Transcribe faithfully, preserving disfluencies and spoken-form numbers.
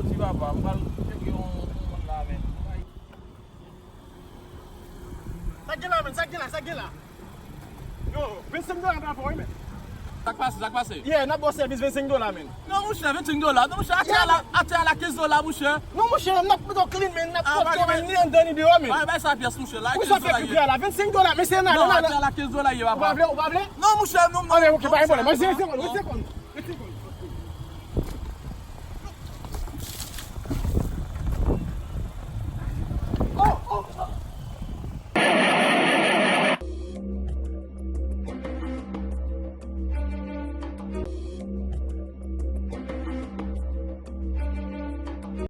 Ti papa, m pral tcheke yon, yon moun la, men. Sa k gen la, men? Sa k gen la? Sa k gen la? Yo, vennsenk dola m ap ba w, wi, men. Sa k pase? Sa k pase? Yeah, n ap ba w sèvis vennsenk dola, men. Non, monchè, vennsenk dola. Non, monchè, atè a la, atè a la kenz dola, monchè. Non, monchè, n ap mete w clean, men. N ap pwòpte w, men, ni anndan ni deyò, men. Bay, bay sa pyès, monchè. La kenz dola ye. Pou sa fè kriye la? Vennsenk dola, men se nan, nan, nan. Non, atè a la kenz dola ye, papa. Ou pa vle, ou pa vle? Non, monchè, non, non. Ah, men, ok, pa gen pwoblèm. Mwen, se, se, se, se,